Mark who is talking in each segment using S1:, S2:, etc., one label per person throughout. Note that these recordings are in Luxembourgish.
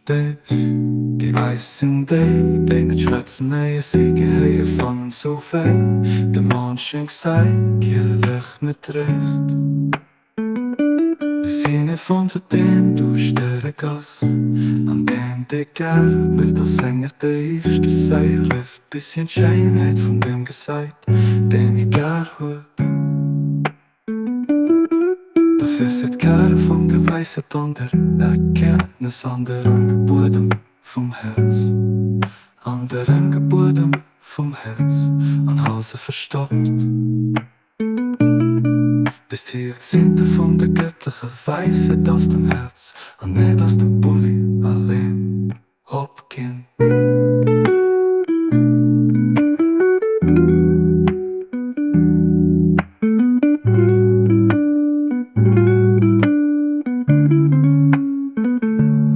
S1: Steps. Déi Wäiss sinn déi, déi net schwätzen, éier si Gehéier fannen, sou wéi de Mond schenkt säi Kierlech net recht. Bis hinne fonnt huet deen duuschtere Gass, an deen dee gär wëllt a senger Déift säi rifft, bis hien d'Schéinheet vun deem gesäit, deen hie gär huet. Dofir sidd Kär vun der Wäisheet an der Erkenntnes an der ranke Buedem vum Häerz, an der ranke Buedem vum Häerz an hal se verstoppt. Bis d'Hyazinthe vun der gëttlecher Wäisheet aus dem Häerz an net aus dem Bulli allee opginn.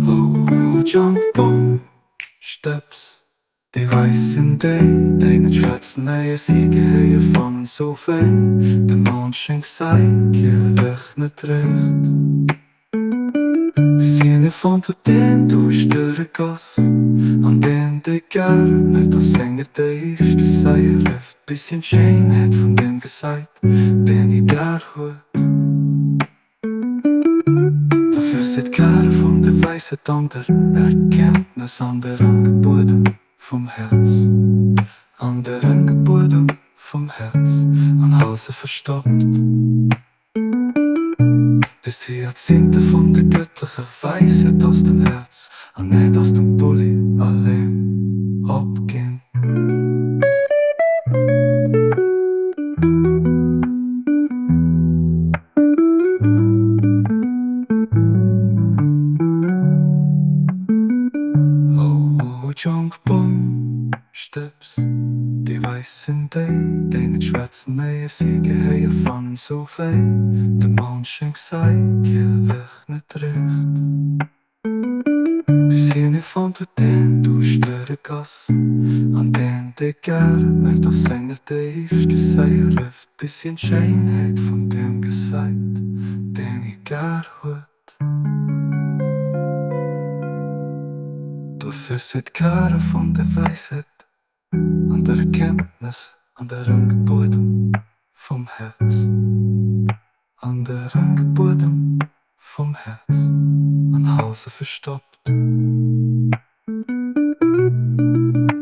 S1: Oh, Junk Bum Steps. Déi Wäiss sinn déi, déi net schwätzen, éier si Gehéier fannen, sou wéi de Mond schéngt säi Kierlech net recht. Bis hien e fonnt huet, deen duuschtere Gass, an deen, dee gär net a senger Déift säi rifft, bis hien d'Schéinheet vun deem gesäit, deen hie gär huet. Dofir sidd Kär vun der Wäisheet an der Erkenntnes an der ranke Buedem vum Häerz, an der ranke Buedem vum Häerz, an hal se verstoppt, bis d'Hyazinthe vun der gëttlecher Wäisheet aus dem Häerz an net aus dem Bulli allee opginn. Oh jonk Bom Stëbs, déi Wäiss sinn déi, déi net schwätzen, éier si Gehéier fannen, sou wéi de Mond schéngt säi Kierlech net richt. Bis hien e fonnt huet, deen duuschtere Gass, an deen, dee gär mécht a senger Déift säi rifft, bis hien d'Schéinheet vun deem gesäit, deen hie gär huet. Dofir sidd Käre vun der Wäisheet an der Erkenntnes an der ranke Buedem vum Häerz, an der ranke Buedem vum Häerz, an hal se verstoppt,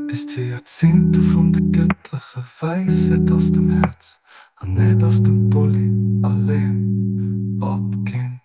S1: bis d'Hyazinthe vun der gëttlecher Wäisheet aus dem Häerz an net aus dem Bulli allee opginn.